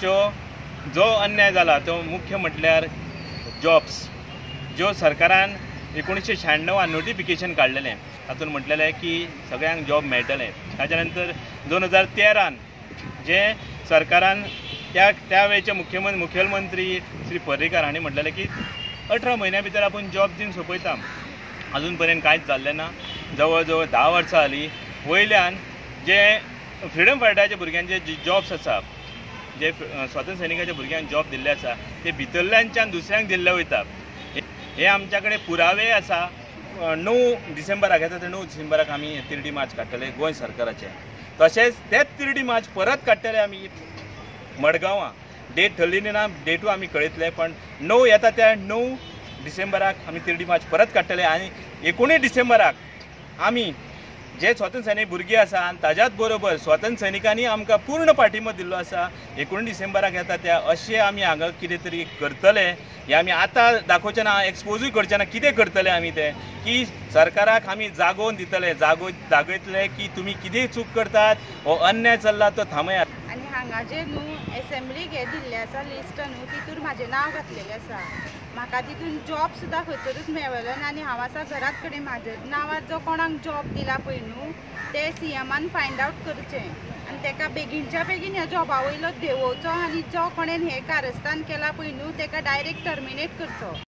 जो अन्याय जाला तो मुख्य म्हटल्यार जॉब्स ज्यो सरकारान 1996 नोटिफिकेशन काडलेलें, तातूंत म्हटलेलें की सगळ्यांक जॉब मेळटले. ताच्या नंतर 2013 जे सरकारान त्या वेळचे मुखेलमंत्री श्री पर्रीकार हांणी म्हटलेलें की 18 म्हयन्या भितर आपूण जॉब दिवन सोंपयता. अजून पर्यंत कांयच जाल्लें ना. जवळ जवळ 10 वर्सां जालीं. वयल्यान जे फ्रिडम फायटराच्या भुरग्यांचे जे जॉब्स आसा, जे स्वातंत्र्य सैनिकाच्या भुरग्यांक जॉब दिल्ले आसा, ते भितरल्यानच्यान दुसऱ्यांक दिल्ले वयता. हे आमच्या कडेन पुरावे आसा. 9 डिसेंबराक येता ते 9 डिसेंबराक आमी तिरडी मार्च काडटले गोंय सरकाराचे. तशेंच तेच तिरडी मार्च परत काडटले आमी मडगांवां. डेट ठरलेली ना, डेटू आमी कळयतले, पण 9 येता त्या 9 डिसेंबराक आमी तिरडी मार्च परत काडटले. आनी 19 डिसेंबराक आमी जे स्वातंत्र्य सैनिक भुरगीं आसा आनी ताज्याच बरोबर स्वातंत्र्य सैनिकांनी आमकां पूर्ण पाठिंबो दिल्लो आसा, 19 डिसेंबराक येता त्या अशें आमी हांगा कितें तरी करतले. हें आमी आतां दाखोवचें ना, एक्सपोजूय करचें ना कितें करतले आमी तें, की सरकाराक आमी जागोवन दितले, जागयतले की तुमी कितें चूक करतात, हो अन्याय चल्ला तो थांबयात. आनी हांगा जे न्हू एसेंब्लीक हें दिल्लें आसा लिस्ट न्हू, तितूर म्हाजें नांव घातलेलें आसा. म्हाका तितून जॉब सुद्दां खंयसरूच मेळलो ना. आनी हांव आसा घरात कडेन, म्हाजे नांवार जो कोणाक जॉब दिला पळय न्हू ते सीएमान फायंड आवट करचें आनी तेका बेगीनच्या बेगीन ह्या जॉबा वयलो देंवोवचो आनी जो कोणेन हें कारस्थान केलां पळय न्हू तेका डायरेक्ट टर्मिनेट करचो.